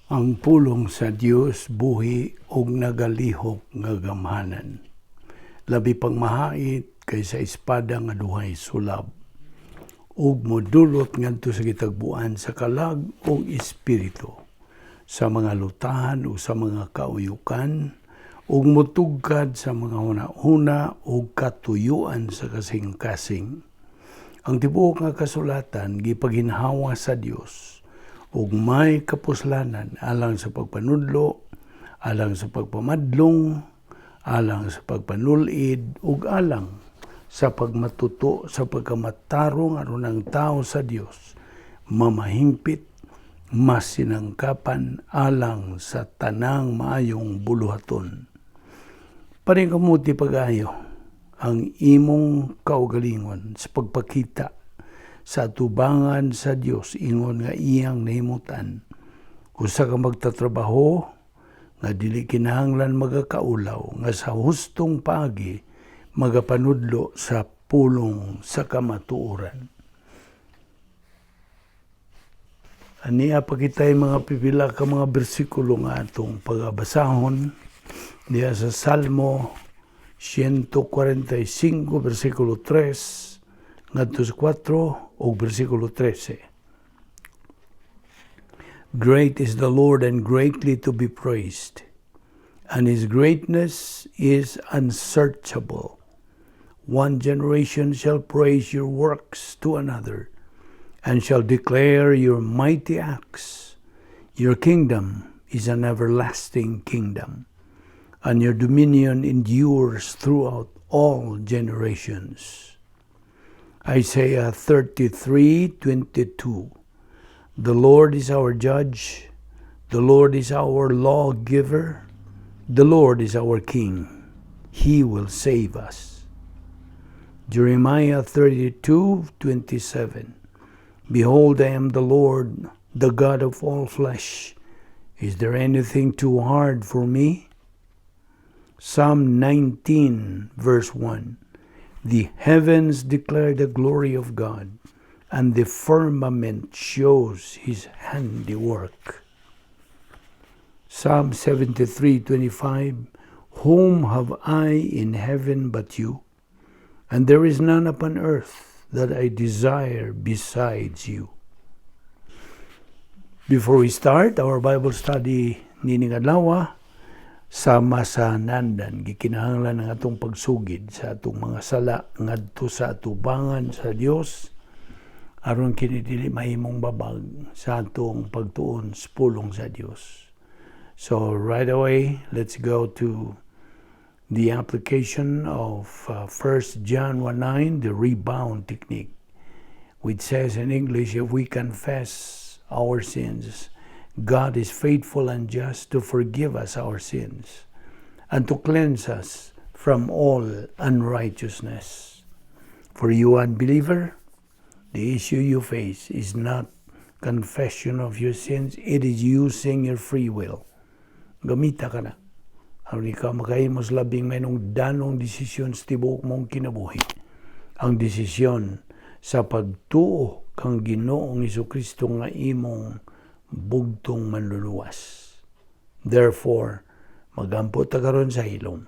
Ang pulong sa Dios buhi ug nagalihok nga gamhanan. Labi pang mahait kaysa espada nga duhay sulab ug modulot ngadto sa gitagbuan sa kalag ug espiritu, sa mga lutahan ug sa mga kauyukan, ug motugkad sa mga huna-huna ug katuyuan sa kasing-kasing. Ang tibuok nga kasulatan gipaginhawa sa Dios ug may kapuslanan alang sa pagpanudlo, alang sa pagpamadlong, alang sa pagpanulid ug alang sa pagmatuto sa pagkamatarong aron ang tao sa Dios mamahingpit, masinangkapan alang sa tanang maayong buluhaton. Paningkamuti pag-ayo ang imong kaugalingon sa pagpakita sa atubangan sa Dios ingon nga iyang nahimutan. Usa ka magtatrabaho nga dili kinahanglan magakaulaw, nga sa hustong paagi magapanudlo sa pulong sa kamatuoran. Ania pa kitay mga pipila ka mga bersikulo nga atong pagabasahon diha sa Salmo 145 versikulo 3 ngadto sa 4 ug versikulo 13. Great is the Lord and greatly to be praised, and his greatness is unsearchable. One generation shall praise your works to another, and shall declare your mighty acts. Your kingdom is an everlasting kingdom, and your dominion endures throughout all generations. Isaiah 33:22. The Lord is our judge, the Lord is our lawgiver, the Lord is our king. He will save us. Jeremiah 32:27. Behold, I am the Lord, the God of all flesh. Is there anything too hard for me? Psalm 19, verse 1. The heavens declare the glory of God, and the firmament shows his handiwork. Psalm 73:25. Whom have I in heaven but you? And there is none upon earth that I desire besides you. Before we start our Bible study nining adlaw, sama sa nandan, gikinahanglan ang atong pagsugid sa atong mga sala ngadto sa atubangan sa Dios aron kini dili mahimong babag sa atong pagtuon sa pulong sa Dios. So right away, let's go to the application of 1 John 1:9, the rebound technique, which says in English, if we confess our sins, God is faithful and just to forgive us our sins and to cleanse us from all unrighteousness. For you, unbeliever, the issue you face is not confession of your sins, it is using your free will. Gamita ka na aron ikaw makahimo sa labing mahinungdanong desisyon sa tibuok mong kinabuhi. Ang desisyon sa pagtuo kang Ginoong Kristo nga imong bugtong manluluwas. Therefore, magampo ta karon sa hilom.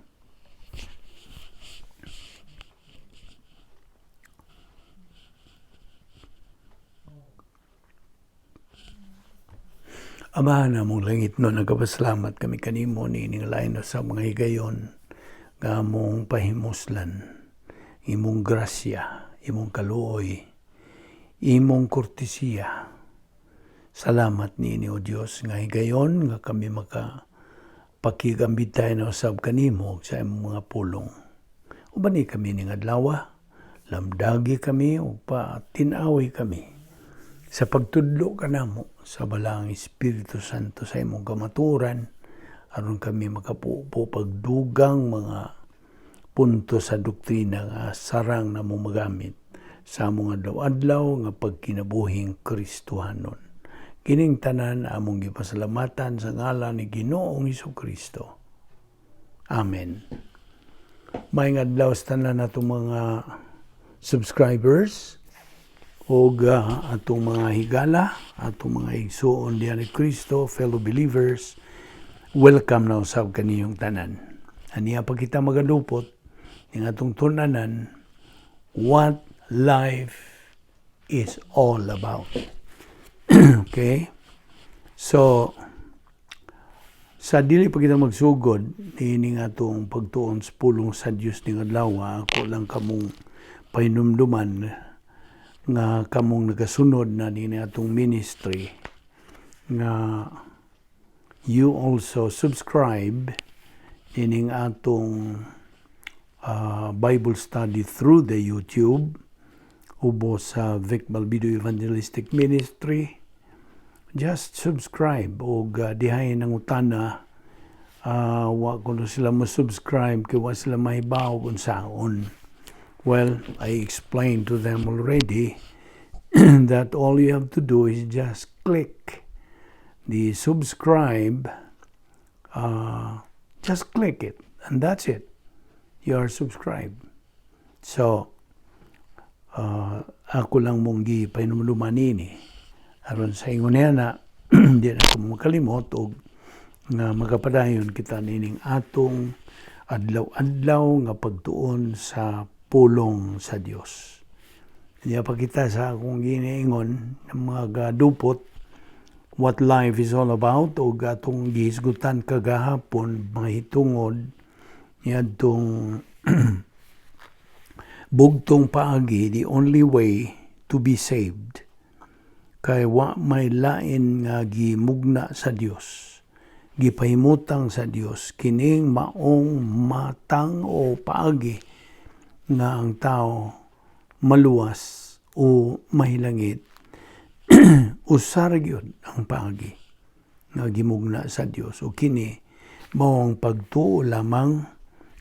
Ama namong langitnon, nagapasalamat kami kanimo niining lain sa mga higayon nga among pahimuslan, imong grasya, imong kaluoy, imong kortesiya. Salamat niini, O Dios, nga higayon nga kami maka pakigambitay na usab kanimo sa imong mga pulong. Ubani kami ning adlaw, lamdagi kami ug patin-awi kami sa pagtudlo kanamo sa Balaang Espiritu Santo sa imong kamatuoran aron kami makapupo pagdugang mga punto sa doktrina nga sarang namo magamit sa among adlaw-adlaw nga pagkinabuhing Kristohanon. Kining tanan among gipasalamatan sa ngalan ni Ginoong Kristo. Amen. Maayong adlaw sa tanan natong mga subscribers. Og atong mga higala, atong mga igsuon diha ni Kristo, fellow believers, welcome na usab kaniyong tanan. Aniya pa kita magalupot ning atong tun-anan, what life is all about. Okay? So, sa dili pa kita magsugod niining atong pagtuon sa pulong sa Dios ning adlaw, ako lang kamong pahinumduman nga kamong nagasunod na niini atong ministry nga you also subscribe ining atong Bible study through the YouTube ubos sa Vic Balbido Evangelistic Ministry. Just subscribe og dihay nangutana, wa kuno sila mo subscribe kay wa sila mahibaw kung saon. Well, I explained to them already that all you have to do is just click the subscribe, just click it and that's it, you are subscribed. So ako lang mong gipahinumduman nini aron sa ingon niya na di na ko makalimot og nga magapadayon kita nining atong adlaw-adlaw nga pagtuon sa pulong sa Dios. Niya pa kita sa akong giniingon ng mga gadupot, what life is all about, og atong gihisgutan kagahapon mahitungod niadtong bugtong paagi, the only way to be saved, kay wa may lain nga gimugna sa Dios, gipahimutang sa Dios kining maong matang o paagi nga ang tao maluwas o mahilangit. Usa ra gyud ang paagi nga gimugna sa Dios o kini mao ang pagtuo lamang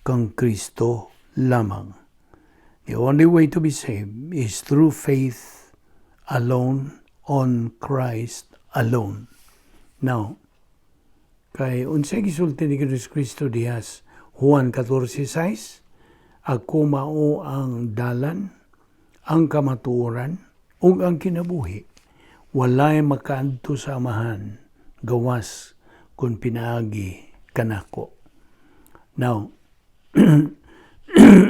kang Kristo lamang. The only way to be saved is through faith alone on Christ alone. Now, kay unsay gisulti ni Kristo diha sa Juan 14:6? "Ako mao ang dalan, ang kamatuoran, ug ang kinabuhi. Walay makaadto sa Amahan gawas kung pinaagi kanako." Now,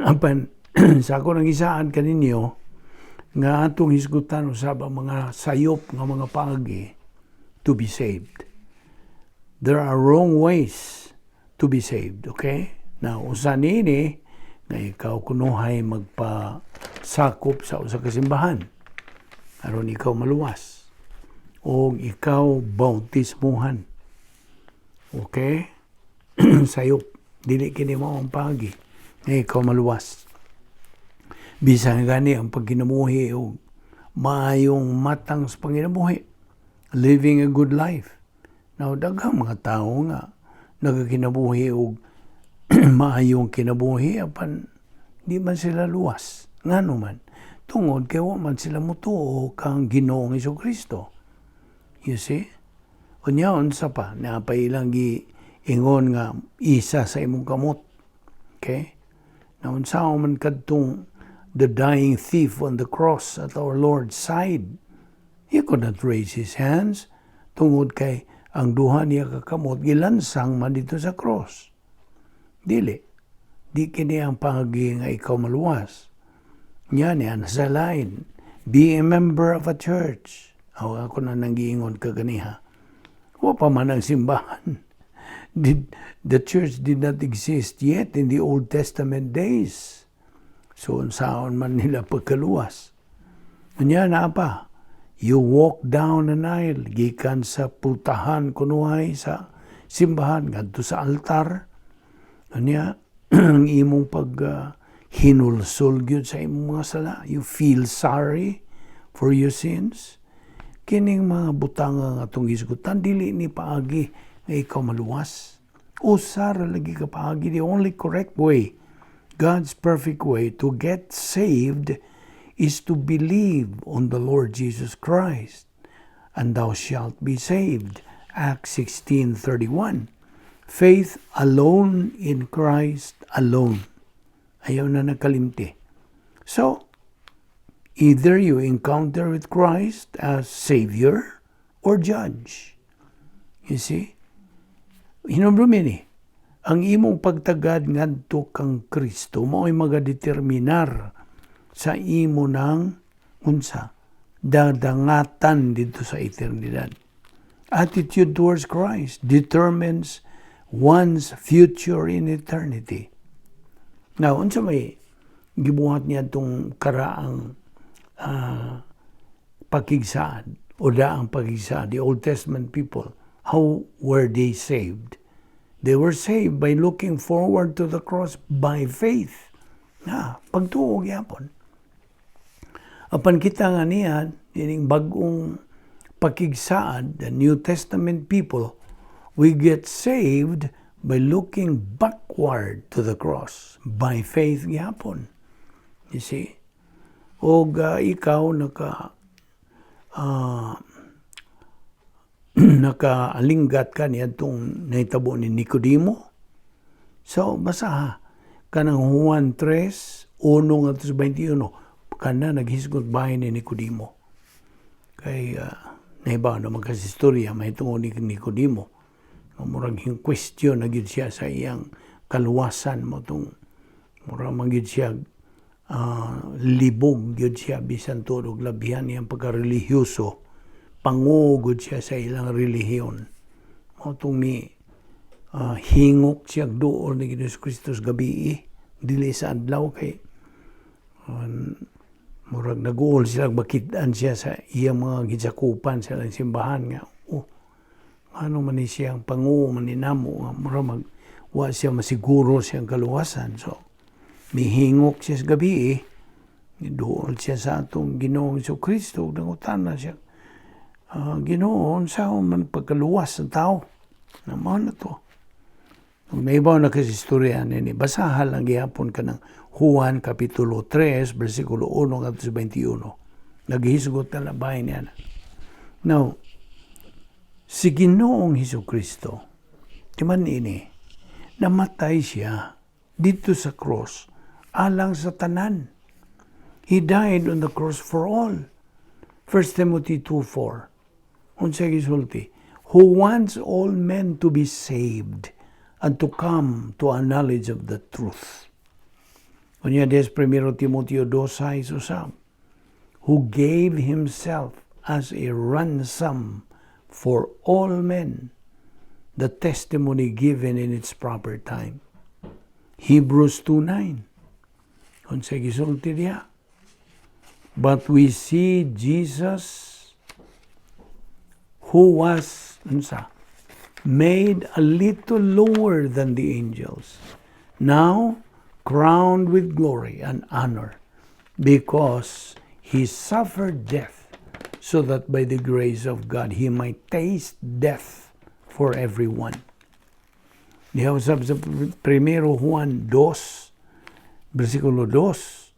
apan sa ako nang isaad kaninyo nga atong hisgutan usab ang mga sayop nga mga paagi to be saved. There are wrong ways to be saved, okay? Now, usa niini nga ikaw kunuhay magpasakop sa usa ka simbahan aron ikaw maluwas o ikaw bautismuhan. Okay? Sayop, dili kini mao ang paagi nga ikaw maluwas. Bisan gani ang pagkinabuhi o maayong matang sa panginabuhi, living a good life. Now, daghang mga tao nga nagakinabuhi og maayong kinabuhi apan di man sila luwas. Ngano man? Tungod kay wa man sila mutuo kang Ginoong Kristo. You see? Unya unsa pa naa pa ilang gi ingon nga isa sa imong kamot. Okay? Now, unsa man kadtong the dying thief on the cross at our Lord's side? He could not raise his hands tungod kay ang duha niya ka kamot gilansang man dito sa cross. Dili. Di kini ang paagi nga ikaw maluwas. Nya niya nasa lain. Be a member of a church. Aw, ako na nang giingon kaganiha. Wa pa man ang simbahan. The church did not exist yet in the Old Testament days. So, unsaon man nila pagkaluwas? Unya na pa, you walk down an aisle, gikan sa pultahan kunuhay sa simbahan, ngadto sa altar. Unya, ang imong pag hinulsol gyud sa imong mga sala. You feel sorry for your sins. Kining mga butanga nga atong gisgutan, dili ni paagi nga ikaw maluwas. Usa ra lagi ka paagi, the only correct way, God's perfect way to get saved is to believe on the Lord Jesus Christ, and thou shalt be saved. Acts 16:31. Faith alone in Christ alone. Ayaw na nagkalimti. So, Either you encounter with Christ as Savior or Judge. You see? Hinumdumi ni, ang imong pagtagad ngadto kang Kristo mao'y magadeterminar sa imo ng unsa dadangatan dito sa eternidad. Attitude towards Christ determines one's future in eternity. Now, unsa may gibuhat niya itong karaang pakigsaad o daang pakigsaad, the Old Testament people, how were they saved? They were saved by looking forward to the cross by faith. Na, pagtuo gyapon. Apan kita nga niya, ining bagong pakigsaad, the New Testament people, we get saved by looking backward to the cross by faith gyapon. You see? Og ikaw nakaalinggat ka niadtong nahitabo ni Nicodemo. So basaha kanang Juan 3, 1 ngadto sa 21, kana naghisgot bahin ni Nicodemo. Kay nahibaw naman kasi istorya mahitungod ni Nicodemo. Murag yung question na gyud siya sa iyang kaluwasan mo tong murag man gyud siya libog gyud siya bisan tuod og labihan niyang pagka-relihiyoso, pangugod siya sa ilang relihiyon mo tong ni hingok siya duol ni Ginoong Kristo gabi, dili sa adlaw, kay murag naguol sila makit-an siya sa iyang mga gisakupan sa ilang simbahan nga, oh, ano man ni siyang panguo man ni namo nga murag mag wa siya masiguro siyang kaluwasan. So mihingok siya sa gabi, eh. Duol siya sa atong Ginoong Kristo ug nangutana siya, "Ginoo, unsa man pagkaluwas sa tao?" Na mao na to. Kung naibaw na kasi istorya nini, basahan lang gihapon kanang Juan Kapitulo 3, versikulo 1 ngadto sa 21. Naghisgot na labay niya. Now, si Ginoong Hesus Kristo, timan ini, namatay siya dito sa cross alang sa tanan. He died on the cross for all. 1 Timothy 2:4. Unsa gisulti? Who wants all men to be saved and to come to a knowledge of the truth. Unya des 1 Timoteo 2:6 usab. Who gave himself as a ransom for all men, the testimony given in its proper time. Hebrews 2:9. Unsa gisulti diha? But we see Jesus, who was, unsa, made a little lower than the angels, now crowned with glory and honor, because he suffered death, so that by the grace of God he might taste death for everyone. Diha usab sa 1 Juan 2, versikulo 2,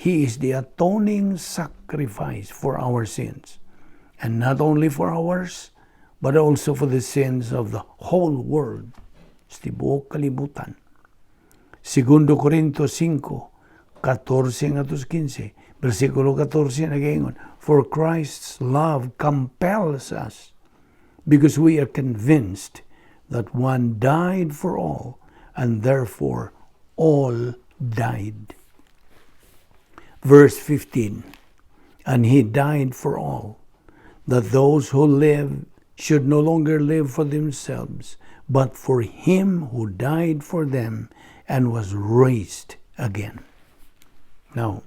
He is the atoning sacrifice for our sins, and not only for ours, but also for the sins of the whole world. Sa tibuok kalibutan. Segundo Corinto 5, 14 ngadto 15, versikulo 14 nagaingon, "For Christ's love compels us, because we are convinced that one died for all, and therefore all died." Verse 15, "And he died for all, that those who live should no longer live for themselves, but for him who died for them and was raised again." Now,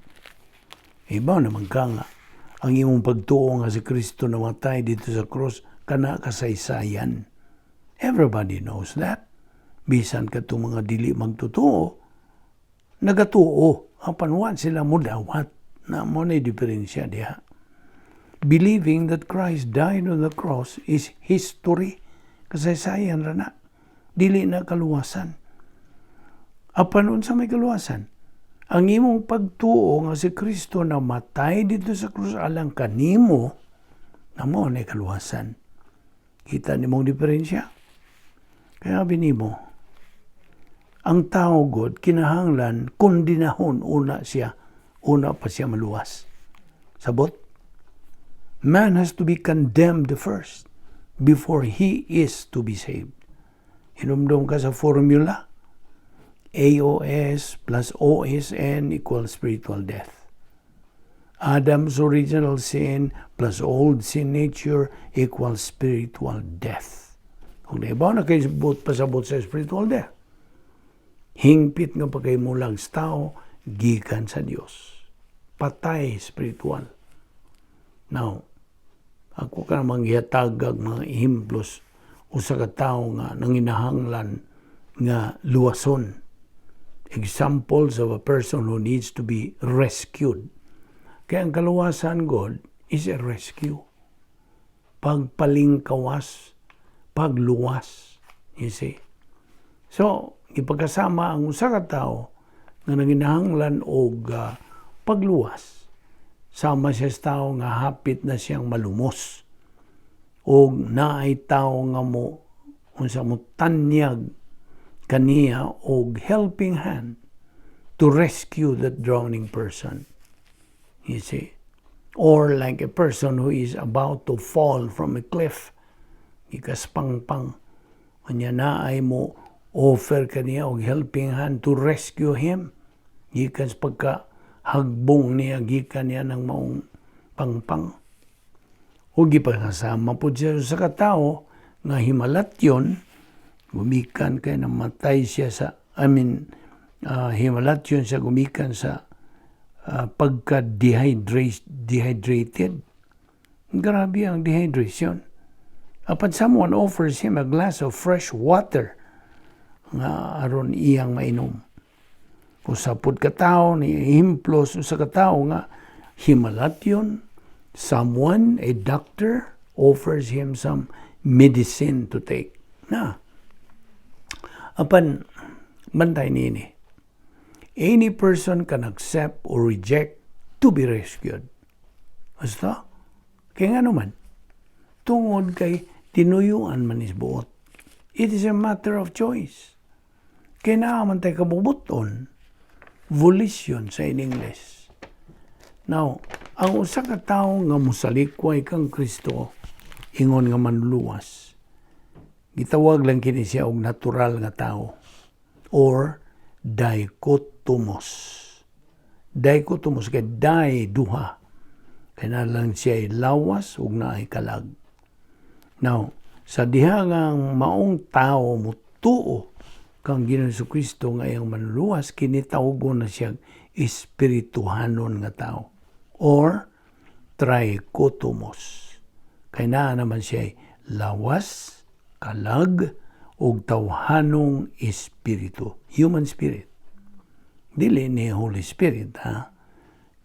iba naman ka nga, ang imong pagtuo nga si Kristo namatay dito sa cross, kana kasaysayan. Everybody knows that. Bisan katong mga dili magtotoo, nagatuo. Apan wa sila mudawat na mo na diferensya diha. Believing that Christ died on the cross is history. Kasaysayan ra na. Dili na kaluwasan. Apan unsa may kaluwasan? Ang imong pagtuo nga si Kristo namatay dito sa krus alang kanimo, na mo na kaluwasan. Kita nimong diferensya? Kaya binimo, ang tao god kinahanglan kondinahon una siya, una pa siya maluwas. Sabot? Man has to be condemned first before he is to be saved. Hinumdum ka sa formula? AOS plus OSN equals spiritual death. Adam's original sin plus old sin nature equals spiritual death. Kung naibaw na kayo buot pasabot sa spiritual death, hingpit nga pagkahimulag sa tao, gikan sa Dios. Patay spiritual. Now, ako ka namang gihatagag mga ehemplos usa ka tawo nga nanginahanglan nga luwason. Examples of a person who needs to be rescued. Kaya ang kaluwasan God is a rescue. Pagpalingkawas, pagluwas. You see? So, ipagkasama ang usa ka tawo nga nanginahanglan og pagluwas. Sama siya sa tao nga hapit na siyang malumos. Og naay tao nga mo unsa mo tanyag kaniya og helping hand to rescue that drowning person. You see? Or like a person who is about to fall from a cliff. Ikaspangpang. Unya naay mo offer kaniya og helping hand to rescue him. Gikan sa pagka hagbong niya gikan niya ng maong pangpang. O gipakasama po siya sa katao nga himalatyon, gumikan kay namatay siya sa, I mean, himalatyon siya gumikan sa pagka-dehydrated. Grabe ang dehydration. Apan someone offers him a glass of fresh water nga aron iyang mainom. Usa pod ka tawo ni ehemplo sa ka tawo nga himalatyon, someone, a doctor, offers him some medicine to take. Na. Apan bantay niini. Any person can accept or reject to be rescued. Basta? Kaya nga naman, tungod kay tinuyuan man is buot. It is a matter of choice. Kaya naa man tay kabubuton, volition sa in English. Now, ang usa ka tawo nga mosalikway kang Kristo, ingon nga manluluwas. Gitawag lang kini siya og natural nga tao or dichotomous. Dichotomous kay di duha. Kay naa lang siya lawas ug naay kalag. Now, sa diha nga ang maong tao mutuo kang Ginoong Kristo nga iyang manluluwas, kini tawgon na siya espirituhanon nga tao or trichotomous. Kay naa naman siya lawas, kalag, ug tawhanong espiritu, human spirit. Dili ni Holy Spirit, ha?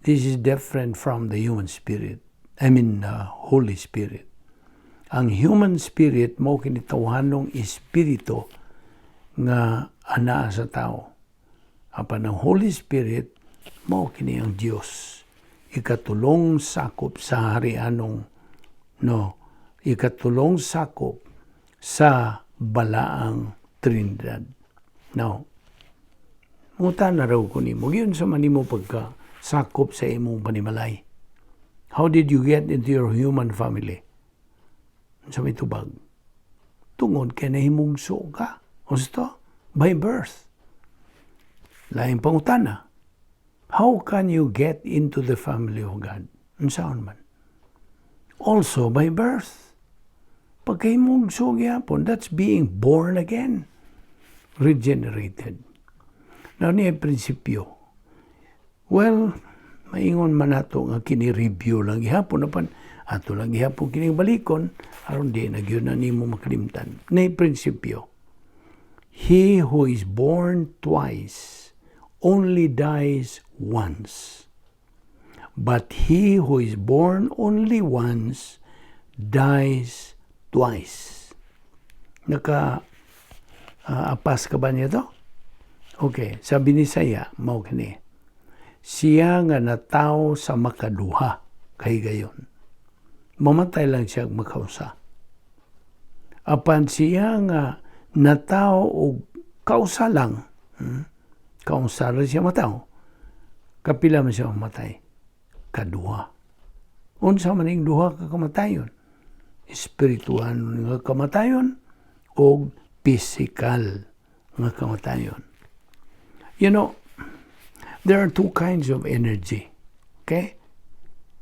This is different from the human spirit. I mean, Holy Spirit. Ang human spirit mo kini tawhanong espiritu nga anaa sa tao. Apan ang Holy Spirit mao kini ang Dios. Ikatulong sakop sa harianong, no, ikatulong sakop sa balaang Trinidad. Now, muta na raw ko nimo, giunsa man nimo pagka sakop sa imong panimalay? How did you get into your human family? Sa may tubag. Tungod kay nahimugso ka. Gusto? By birth. Laing pangutana. How can you get into the family of God? Unsaon man? Also by birth. Pagkahimugso gyapon, that's being born again. Regenerated. Now, niya prinsipyo. Well, maingon man nato nga kini review lang gihapon, apan ato lang gihapon kining balikon aron di na gyud na nimo makalimtan. Ni prinsipyo. He who is born twice only dies once. But he who is born only once dies twice. Naka apas ka ba niya to? Okay, sabi ni saya, mao kini. Siya nga natawo sa makaduha kay gayon. Mamatay lang siya makausa. Apan siya nga natawo og kausa lang, kausa ra siya matawo. Kapila man siya mamatay? Kaduha. Unsa man ning duha ka kamatayon? Espiritual nga kamatayon o physical nga kamatayon. There are two kinds of energy. Okay?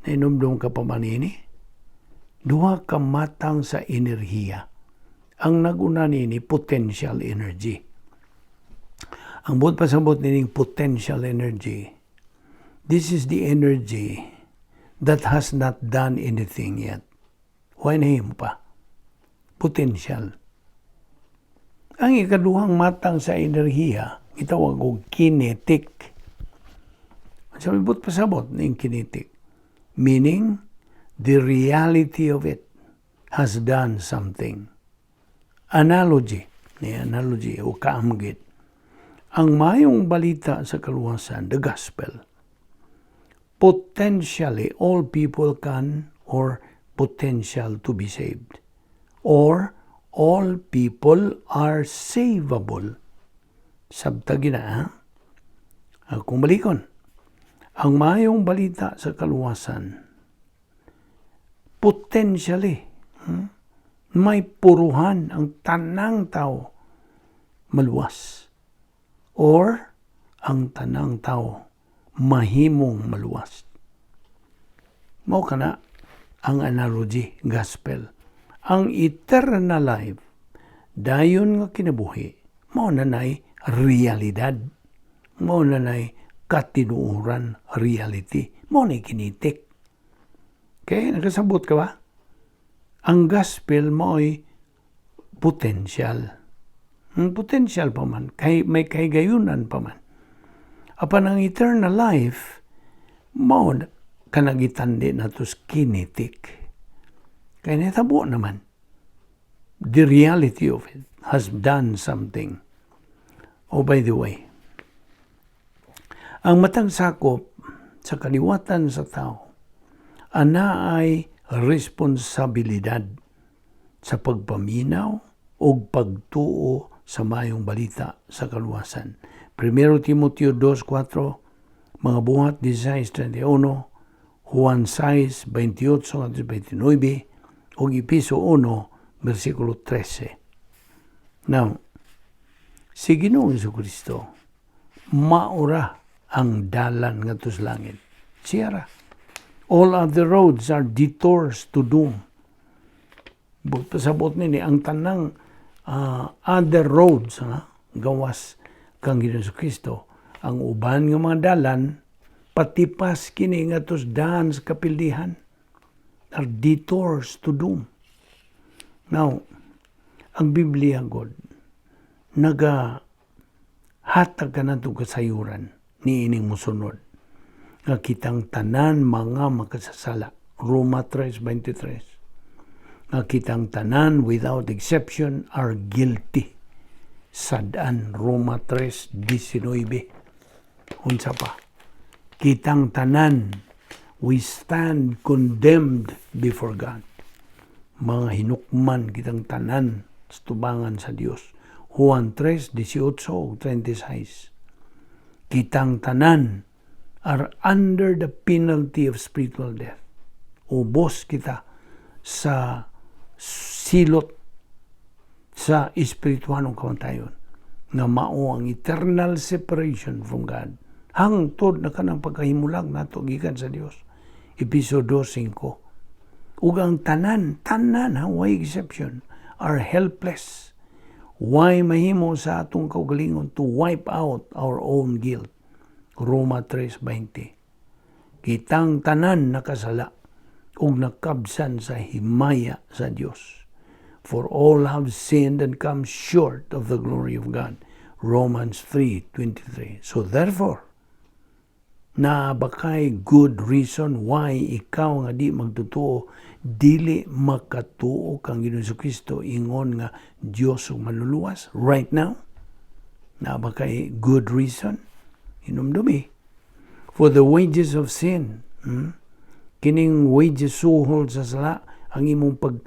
Nahinumdum ka pa man ini? Duha ka matang sa enerhiya. Ang naguna nini, potential energy. Ang buot pasabot nining potential energy, this is the energy that has not done anything yet. Way nahimo pa? Potential. Ang ikaduhang matang sa enerhiya, gitawag og kinetic. Sa buot pasabot ning kinetic? Meaning, the reality of it has done something. Analogy, ni analogy o kaamgit. Ang mayong balita sa kaluwasan, the gospel, potentially all people can or potential to be saved. Or all people are savable. Sabta gina, ha? Kung balikon, ang mayong balita sa kaluwasan, potentially, may puruhan ang tanang tao maluwas. Or ang tanang tao mahimong maluwas. Mao kana ang analogy, gospel. Ang eternal life, dayon nga kinabuhi, mao na nay realidad. Mao na nay katinuoran, reality. Mao na kinetic. Okay, nakasabot ka ba? Ang gospel mo'y potential. Ang potential pa man, kay, may kahigayunan pa man. Apan ang eternal life, mao kanang gitandi nato sa kinetic. Kay nahitabo naman. The reality of it has done something. Oh, by the way, ang matang sakop sa kaliwatan sa tao, ana ay responsibilidad sa pagpaminaw o pagtuo sa mayong balita sa kaluwasan. 1 Timoteo 2.4, Mga Buhat 16.31, Juan 6.28 29, ug Epeso 1, versikulo 13. Now, si Ginoong Kristo, maura ang dalan ngadto sa langit. Siya ra. All other roads are detours to doom. Buot pasabot nini ang tanang other roads, ha, gawas kang Ginoong Kristo, ang uban nga mga dalan patipas kini ngadto sa daan sa kapildihan, are detours to doom. Now, ang Biblia God naga hatag kanato kasayuran niining mosunod nga kitang tanan mga makasasala. Roma 3.23, nga kitang tanan without exception are guilty. Sad-an, Roma 3.19. Unsa pa? Kitang tanan, we stand condemned before God. Mga hinukman kitang tanan sa tubangan sa Dios. Juan 3:18 ug 36. Kitang tanan are under the penalty of spiritual death. Ubos kita sa silot sa espirituhanong kamatayon nga mao ang eternal separation from God hangtod na kanang pagkahimulag nato gikan sa Dios. Epeso 2.5. Ug ang tanan, tanan ha, way exception, are helpless. Way mahimo sa atong kaugalingon to wipe out our own guilt. Roma 3.20. Kitang tanan nakasala ug nakabsan sa himaya sa Dios. For all have sinned and come short of the glory of God. Romans 3.23. So therefore, naa ba kay good reason why ikaw nga di magtutuo dili makatuo kang Ginoong Kristo ingon nga Dios ug manluluwas right now? Naa ba kay good reason? Hinumdumi. For the wages of sin, Kining wages, suhol sa sala, ang imong pag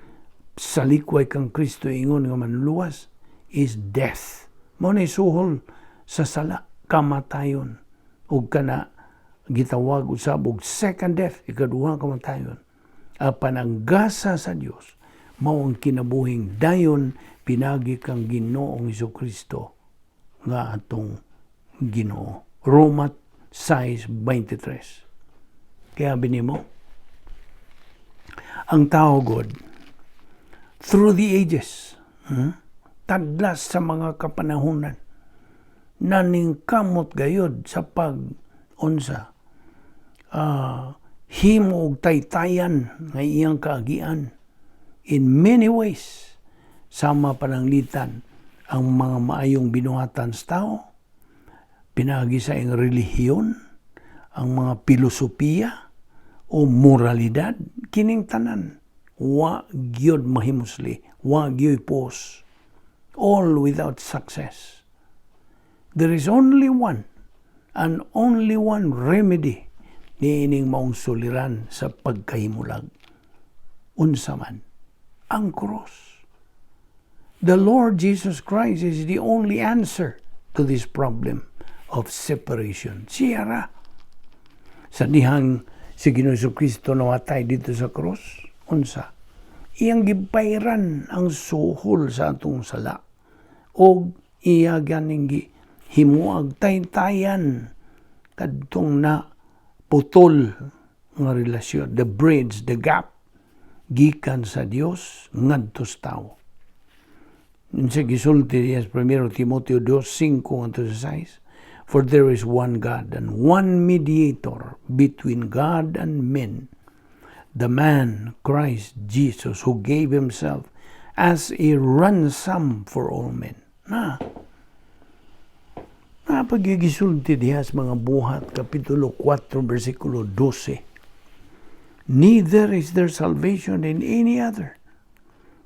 salikway kang Kristo ingon nga manluluwas, is death. Mao ni suhol sa sala, kamatayon. Ug kana gitawag usab og second death, ikaduha kamatayon. Apan ang gasa sa Dios mao ang kinabuhing dayon pinagi kang Ginoong Kristo nga atong Ginoo. Roma 6:23. Kaya binimo ang tao god through the ages, tadlas sa mga kapanahunan, naningkamot gayod sa pag unsa himo og taytayan nga iyang kaagian in many ways, sama pananglitan ang mga maayong binuhatan sa tao pinaagi sa iyang relihiyon, ang mga filosofiya o moralidad. Kining tanan wa gyud mahimusli, wa gyud pos, all without success. There is only one and only one remedy niining maong suliran sa pagkahimulag. Unsa man? Ang cross. The Lord Jesus Christ is the only answer to this problem of separation. Siya ra. Sa dihang si Ginoong Kristo namatay didto sa cross, unsa? Iyang gibayran ang suhol sa atong sala og iya ganing gihimuag taytayan kadtong na putol nga relasyon, the bridge, the gap gikan sa Dios ngadto sa tawo. Unsa gisulti diya sa 1 Timoteo 2:5 ngadto sa 6? "For there is one God and one mediator between God and men, the man Christ Jesus, who gave himself as a ransom for all men." Na, napagigisulti diha sa Mga Buhat, Kapitulo 4, versikulo 12. "Neither is there salvation in any other,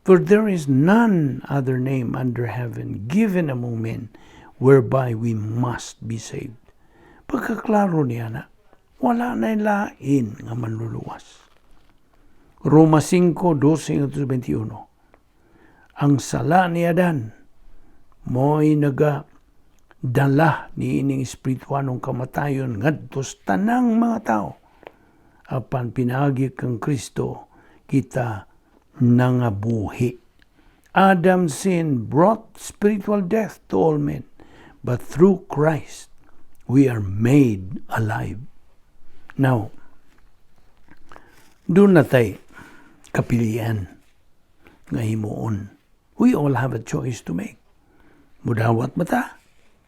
for there is none other name under heaven given among men whereby we must be saved." Pagkaklaro niya na, wala na lain nga manluluwas. Roma 5, 12 21. Ang sala ni Adan mo'y naga dala ni ining espirituanong kamatayon ngadto sa tanang mga tao. Apan pinaagi kang Kristo, kita nangabuhi. Adam's sin brought spiritual death to all men, but through Christ we are made alive. Now, duna tay kapilian nga himuon. We all have a choice to make. Mudawat ba ta?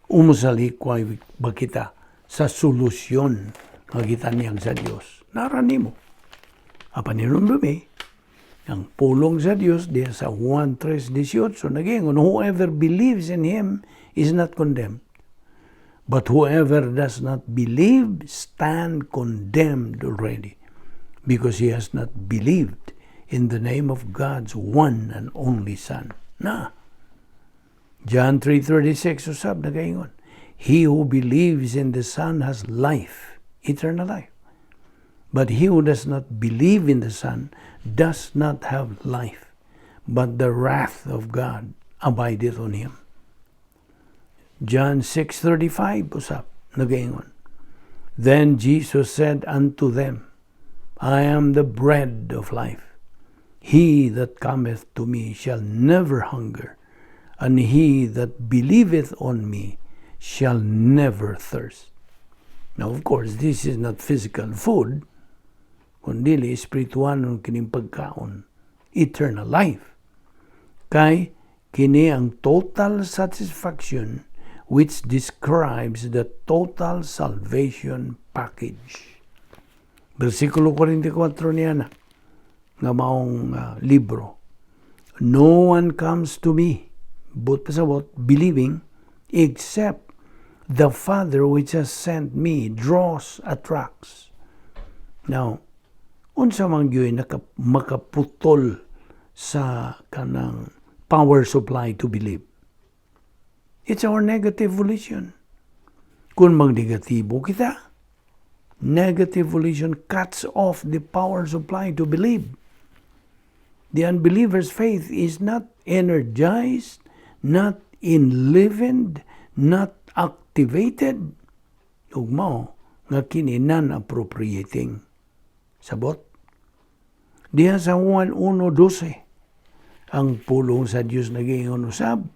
O mosalikway ba kita sa solusyon nga gitanyag sa Dios? Nara nimo. Apan hinumdumi, ang pulong sa Dios diya sa Juan 3:18 nag-ingon, "Whoever believes in Him is not condemned. But whoever does not believe stand condemned already, because he has not believed in the name of God's one and only Son." Na. John 3:36 usab nagaingon, "He who believes in the Son has life, eternal life. But he who does not believe in the Son does not have life, but the wrath of God abideth on him." John 6:35 usab nagaingon, "Then Jesus said unto them, I am the bread of life. He that cometh to me shall never hunger, and he that believeth on me shall never thirst." Now, of course, this is not physical food, kundi espiritual kining pagkaon, eternal life. Kay kini ang total satisfaction which describes the total salvation package. Versikulo 44 niya na nga maong libro. "No one comes to me," buot pasabot, believing, "except the Father which has sent me draws, attracts." Now, unsa man gyud makaputol sa kanang power supply to believe? It's our negative volition. Kung magnegatibo kita, negative volition cuts off the power supply to believe. The unbeliever's faith is not energized, not enlivened, not activated. Ug mao nga kini non-appropriating. Sabot? Diha sa Juan 1:12, ang pulong sa Dios nagaingon usab,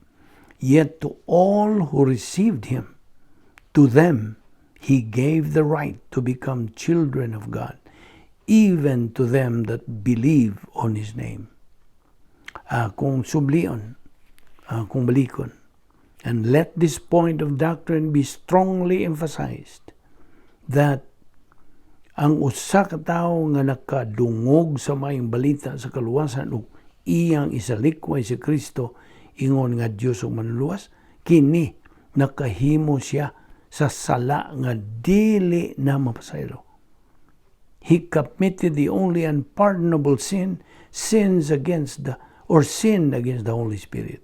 "Yet to all who received Him, to them He gave the right to become children of God, even to them that believe on His name." Kung sublion, kung balikon, and let this point of doctrine be strongly emphasized, that ang usa ka tawo nga nakadungog sa maayong balita sa kaluwasan ug iyang isalikway si Kristo ingon nga Dios ug Manluluwas, kini nakahimo siya sa sala nga dili na mapasaylo. He committed the only unpardonable sin, sins against the or sin against the Holy Spirit.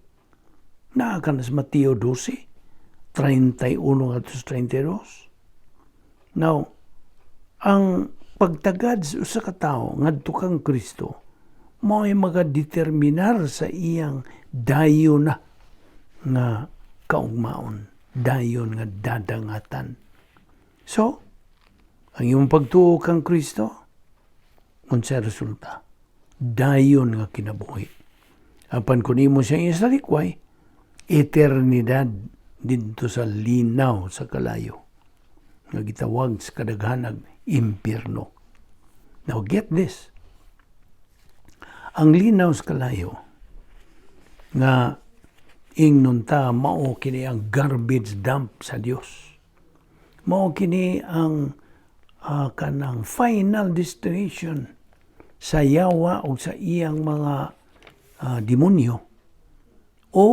Naa kana sa Mateo 12, 31 ngadto 32. Now, ang pagtagad sa usa ka tawo ngadto kang Kristo mao'y magadeterminar sa iyang dayon na nga kaugmaon, dayon nga dadangatan. So, ang imong pagtuo kang Kristo, unsa resulta? Dayon nga kinabuhi. Apan kung imo siya isalikway, eternidad didto sa linaw sa kalayo nga gitawag sa kadaghanag impyerno. Now get this. Ang linaw sa kalayo nga ingnon ta mao kini ang garbage dump sa Dios. Mao kini ang kanang final destination sa yawa o sa iyang mga demonyo o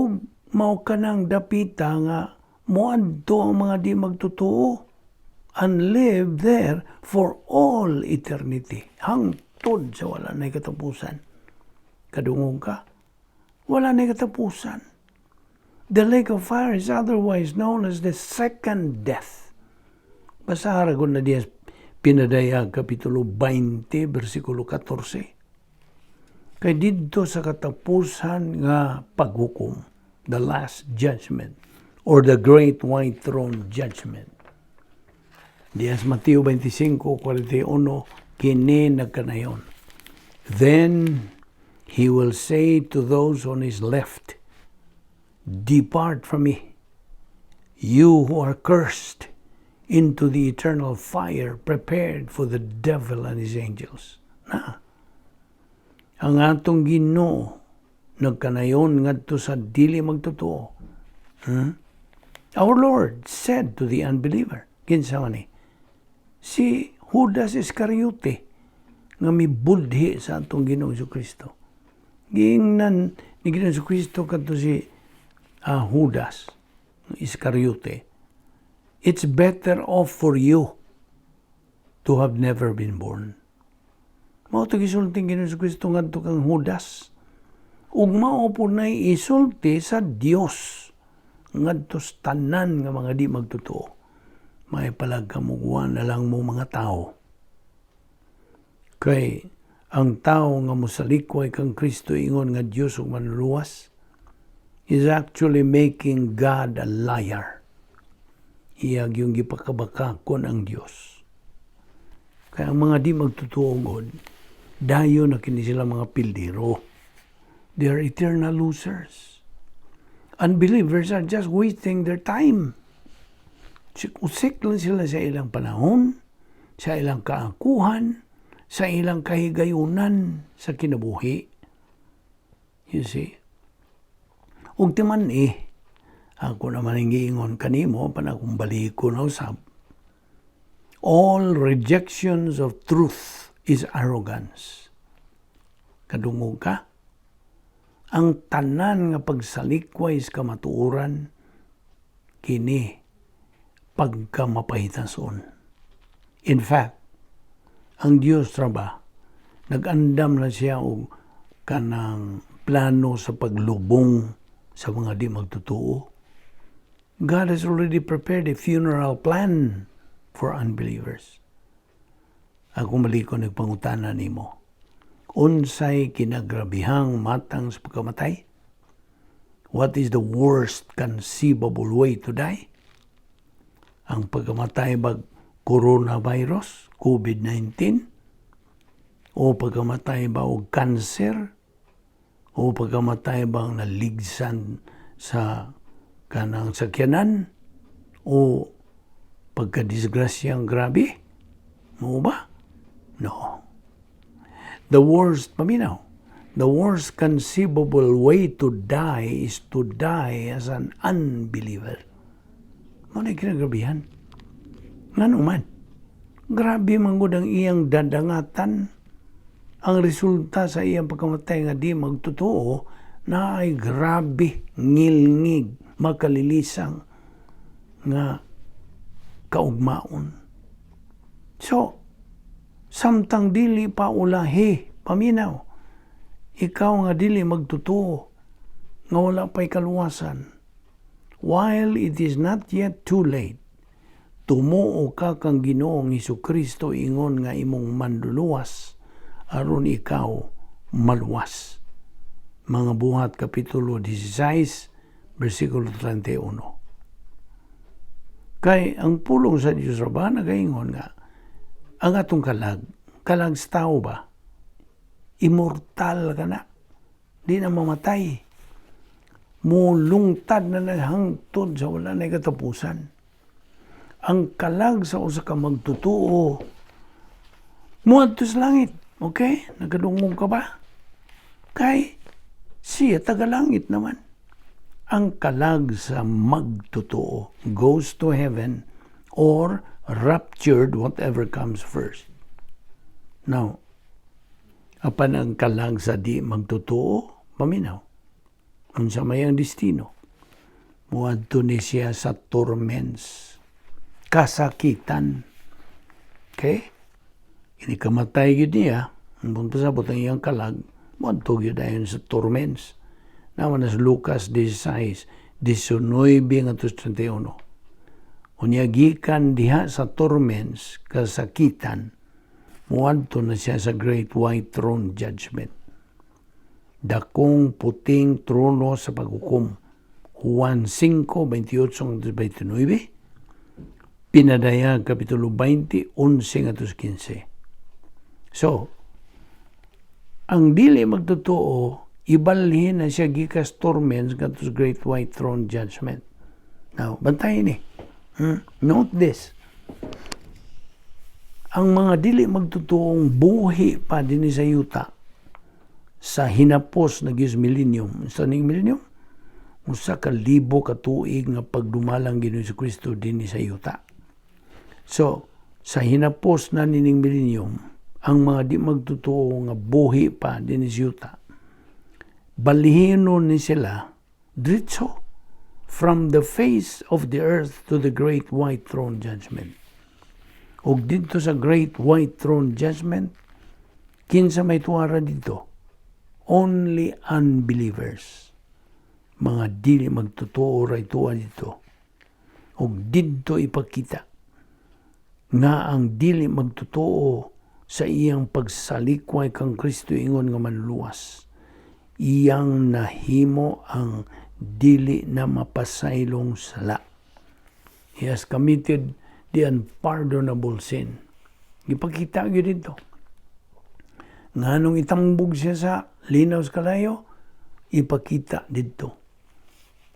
mao kanang dapita nga moadto ang mga di magtotoo and live there for all eternity, hangtod sa wala na katapusan. Kadungog ka? Wala na katapusan. The lake of fire is otherwise known as the second death. Basa ra na diya Pinadayag Kapitulo 20, versikulo 14. Kay didto sa katapusan nga paghukom, the last judgment, or the great white throne judgment. Diya sa Mateo 25:41, kini nagkanayon. "Then He will say to those on His left, 'Depart from me, you who are cursed, into the eternal fire prepared for the devil and his angels.'" Na. Ang atong Ginoo nagkanayon ngadto sa dili magtotoo. Our Lord said to the unbeliever, kinsa man ni? Si Judas Iscariote nga mibudhi sa atong Ginoong Kristo. Giingnan ni Ginoong Kristo kadto si Judas Iscariote, "It's better off for you to have never been born." Mao to gisulti Ginoong Kristo ngadto kang Judas. Ug mao po nay isulti sa Dios ngadto sa tanan nga mga di magtotoo. May palagkamugwan na lang mo mga tao. Kay ang tao nga mosalikway kang Kristo ingon nga Dios ug Manluluwas is actually making God a liar. Iya gyung gipakabakakon ang Dios. Kaya ang mga di magtotoo god, dayon na kini sila mga pildiro. They are eternal losers. Unbelievers are just wasting their time. Usik lang sila sa ilang panahon, sa ilang kaakuhan, sa ilang kahigayunan sa kinabuhi. You see? Ug timan eh, ako naman ang giingon kanimo, pan akong baliko na usab. All rejections of truth is arrogance. Kadungog ka? Ang tanan nga pagsalikway sa kamatuoran, kini pagkamapahitason. In fact, ang Dios ra ba, nag-andam na siya og kanang plano sa paglubong sa mga di magtotoo. God has already prepared a funeral plan for unbelievers. Ako maliko nagpangutana nimo. Unsay kinagrabihang matang sa pagkamatay? What is the worst conceivable way to die? Ang pagkamatay bag coronavirus, COVID-19, O pagkamatay ba og cancer? O pagkamatay ba ang naligsan sa kanang sakyanan? O pagkadisgrasyang grabe? Mao ba? No. The worst, paminaw, the worst conceivable way to die is to die as an unbeliever. Mao na kinagrabihan. Ngano man? Grabe man gud ang iyang dadangatan. Ang resulta sa iyang pagkamatay nga di magtotoo na ay grabe, ngilngig, makalilisang nga kaugmaon. So, samtang dili pa ulahi, paminaw, ikaw nga dili magtotoo, nga wala pa'y kaluwasan, while it is not yet too late, tumuo ka kang Ginoong Kristo ingon nga imong manluluwas, aron ikaw maluwas. Mga Buhat Kapitulo 16, versikulo 31. Kay ang pulong sa Diyos ra ba nagaingon nga ang atong kalag, kalag sa tao ba, immortal ka na, di na mamatay. Mulungtad na hangtod sa wala na katapusan. Ang kalag sa usa ka magtotoo, muadto sa langit. Okay? Nagadungog ka ba? Kay siya taga-langit naman. Ang kalag sa magtotoo goes to heaven or raptured, whatever comes first. Now, apan ang kalag sa di magtotoo, paminaw, unsa may ang destino? Muadto ni siya sa torments, kasakitan. Okay? Inig kamatay gyud niya, ang pasabot ang iyang kalag, muadto gyud dayon sa torments. Naman sa Lucas 16, 19 ngadto 31. Unya gikan diha sa torments, kasakitan, muadto na siya sa Great White Throne Judgment. Dakong puting trono sa paghukom. Juan 5, 28 29. Pinadayag Kapitulo 20, 11 15. So, ang dili magtotoo, ibalhin na siya gikas torments ngadto sa Great White Throne Judgment. Now, bantayan ni. Note this. Ang mga dili magtotoong buhi pa din sa yuta sa hinapos na gis millennium. Sa ning millennium? 1,000 ka tuig nga pagdumalang Ginoo Kristo dinhi sa yuta. So, sa hinapos na nining millennium, ang mga di magtotoo nga buhi pa dinhi sa yuta, balhinon ni sila diretso from the face of the earth to the Great White Throne Judgment. Ug didto sa Great White Throne Judgment, kinsa may tuwara didto? Only unbelievers. Mga dili magtotoo ray tuwa didto. Ug didto ipakita nga ang dili magtotoo sa iyang pagsalikway kang Kristo ingon nga manluluwas, iyang nahimo ang dili na mapasaylong sala. He has committed the unpardonable sin. Gipakita gyud didto. Nganong itambog siya sa linaw sa kalayo, ipakita didto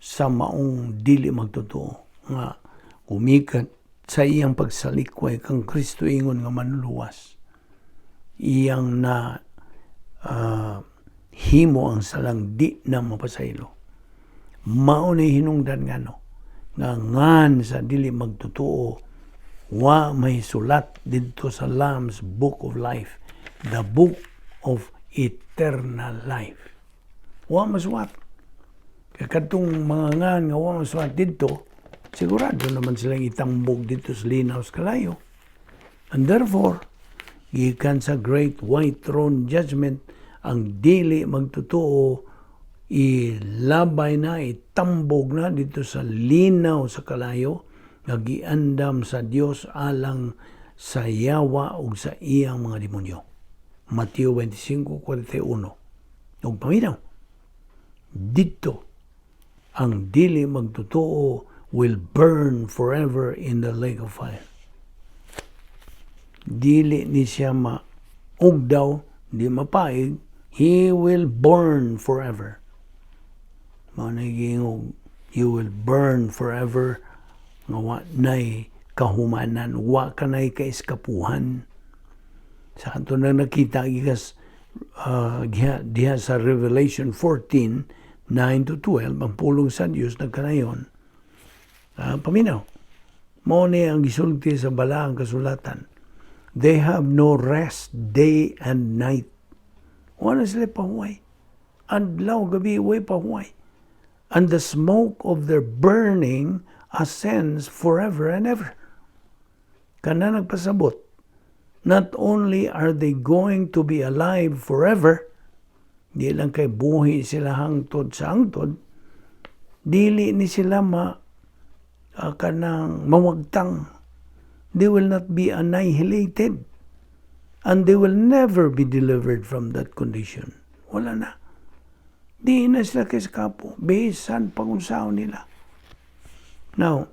sa maong dili magtotoo nga gumikan sa iyang pagsalikway kang Kristo ingon nga manluluwas. Iyang na himo ang salang di na mapasaylo. Mao ni hinungdan ngano nga ngan sa dili magtotoo wa may sulat didto sa Lamb's Book of Life, the book of eternal life. Wa masuwat. Kay kadtong mga ngan nga wa masuwat didto, sigurado naman silang itambog didto sa linaw sa kalayo. And therefore, gikan sa Great White Throne Judgment, ang dili magtotoo ilabay na, itambog na didto sa linaw sa kalayo nga giandam sa Dios alang sa yawa ug sa iyang mga demonyo. Mateo 25:41. Ug paminaw, didto ang dili magtotoo will burn forever in the lake of fire. Dili ni siya maugdaw. Di mapaig, he will burn forever. Mao na giingog, "You will burn forever," nga wa nay kahumanan, wa ka nay kaiskapuhan. Sa ato na nakita gikas diha sa Revelation 14, 9 to 12, ang pulong sa Dios nagkanayon. Paminaw. Mao ni ang gisulti sa balaang kasulatan. They have no rest day and night. Wala sila pahuway. Adlaw, gabi, way pahuway. And the smoke of their burning ascends forever and ever. Kana nagpasabot, not only are they going to be alive forever, di lang kay buhi sila hangtod sa hangtod, dili ni sila ma kanang mawagtang. They will not be annihilated. And they will never be delivered from that condition. Wala na. Di na sila kaiskapo. Bisan pag unsaon nila. Now,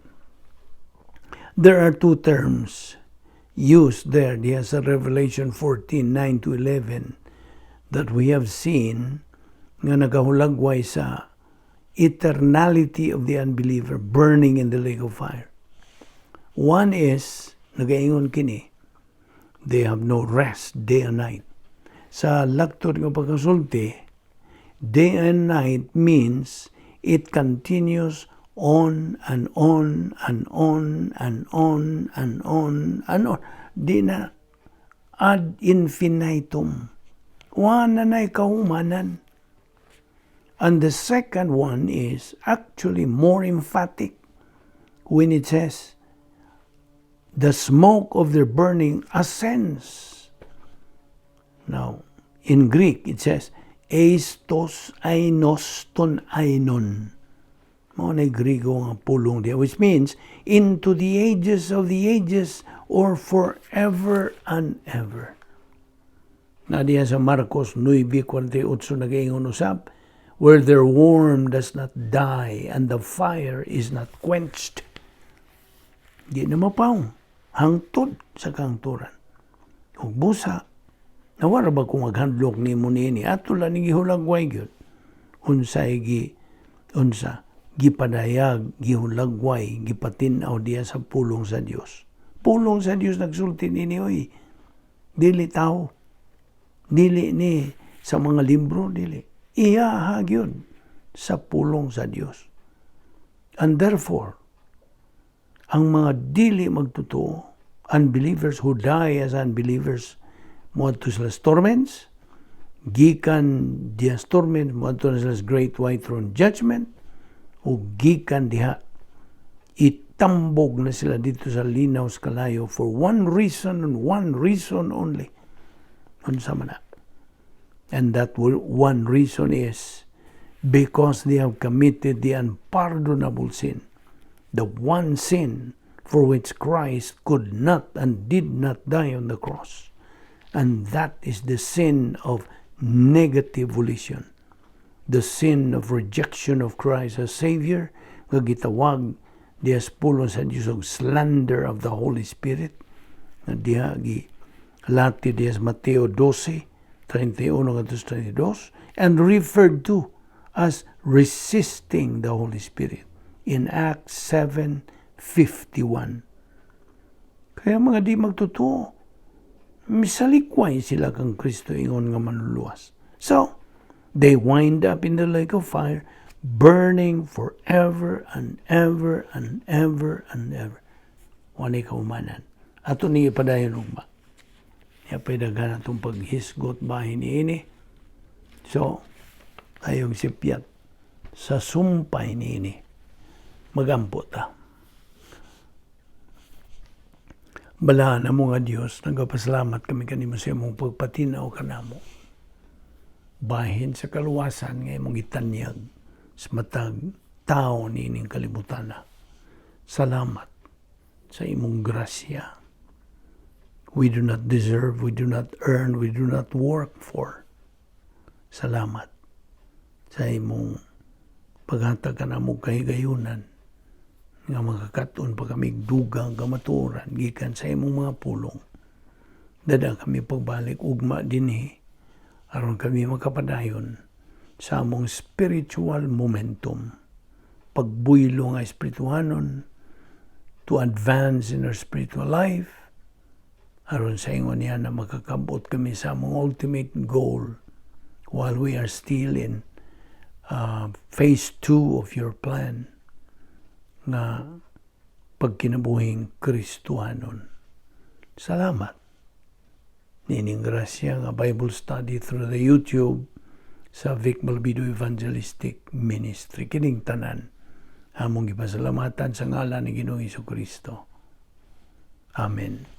there are two terms used there diya sa Revelation 14, 9 to 11 that we have seen nga nagahulagway sa eternality of the unbeliever burning in the lake of fire. One is, nagaingon kini, they have no rest day and night. Sa laktod nga pagkasulti, day and night means it continues on and on and on and on and on and on. Di na ad infinitum. Wa na na'y kahumanan. And the second one is actually more emphatic when it says, "The smoke of their burning ascends." Now, in Greek, it says, eis tos ainos ton ainon. Mao na Griego nga pulong diya, which means into the ages of the ages or forever and ever. Na diya sa Marcos 9:48 nagaingon usab, where their worm does not die and the fire is not quenched. Di na mapaw. Hangtod sa kahangturan. Ug busa, nawara ba kung maghandlok nimo niini? Ato lang ni gihulagway gyud. Unsay gi unsa gipadayag, gihulagway, gipatin-aw diya sa pulong sa Dios. Pulong sa Dios nagsulti nini oy. Dili tao. Dili ni sa mga libro, dili. Iya gyud sa pulong sa Dios. And therefore, ang mga dili magtotoo, unbelievers who die as unbelievers, moadto sila sa torments, gikan diha sa torments, moadto na sila sa great white throne judgment, o gikan diha, itambog na sila dito sa linaw sa kalayo for one reason and one reason only. Unsa man na? And that one reason is because they have committed the unpardonable sin. The one sin for which Christ could not and did not die on the cross. And that is the sin of negative volition. The sin of rejection of Christ as Savior, nga gitawag diha sa pulong sa Diyos og slander of the Holy Spirit, nga diha gi lati diha sa Mateo 12, 31 ngadto sa 32, and referred to as resisting the Holy Spirit in Acts 7:51. Kaya mga di magtotoo, misalikway sila kang Kristo ingon nga manluluwas. So, they wind up in the lake of fire, burning forever and ever and ever and ever. Wala kahumanan. Ato ni ipadayon ugma. Ya pa'y daghan atong paghisgot bahin niini. So, ayong sipyat sa sumpay niini. Magampo ta. Balaan mo nga Dios, nagapasalamat kami kanimo sa imong pagpatinaw kanamo. Bahin sa kaluwasan nga imong gitanyag sa matag tao niining kalibutan. Salamat sa imong grasya. We do not deserve, we do not earn, we do not work for. Salamat sa imong paghatag kanamo kahigayunan nga makakaton pa kami dugang kamatuoran gikan sa imong mga pulong. Dada kami pagbalik ugma dinhi. Aron kami makapadayon sa among spiritual momentum, pagbuylo nga espirituhanon, to advance in our spiritual life, aron sa ingon niya na makakabot kami sa among ultimate goal while we are still in phase 2 of your plan nga pagkinabuhing Kristohanon. Salamat. Nining grasya nga Bible study through the YouTube sa Vic Malbido Evangelistic Ministry. Kining tanan among gipasalamatan sa ngalan ni Ginoong Kristo. Amen.